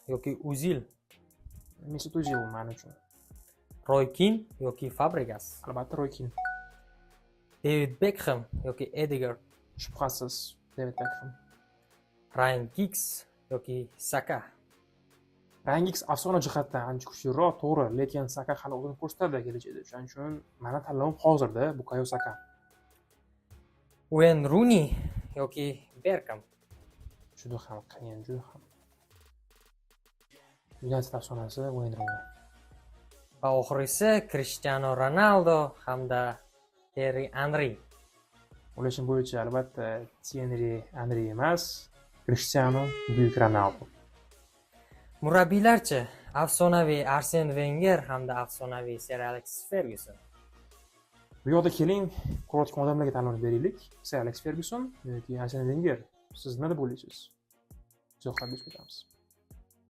yoki O'zil? Mesut O'zil men uchun. Roy Kin yoki Fabregas? Albatta, Roy Kin. David Beckham yoki Edgar? Shubhasiz, David Beckham. Ryan Giggs yoki Saka? Ryan Giggs afsona jihatdan ancha kuchliroq, to'g'ri, lekin Saka hali o'zini ko'rsatadi kelajakda. Shuning uchun mani tanlovim hozirda Bukayo Saka. Ueyn Runi yoki Bergkamp? Juda ham qiyin, juda ham. United afsonasi Ueyn Runi. Va oxirgisi Krishtianu Ronaldo hamda Terri Anri. O'ylashim bo'yicha, albatta, Thierry Henry emas, Krishtianu buyuk Ronaldo. Murabbiylarchi? Afsonaviy Arsen Venger hamda afsonaviy Ser Aleks Fergyuson. Bu yoqda keling, ko'rayotgan odamlarga tanlovni beraylik. Ser Aleks Fergyuson yoki Arsen Venger. Siz nima deb o'ylaysiz? Izohlarga o'tamiz.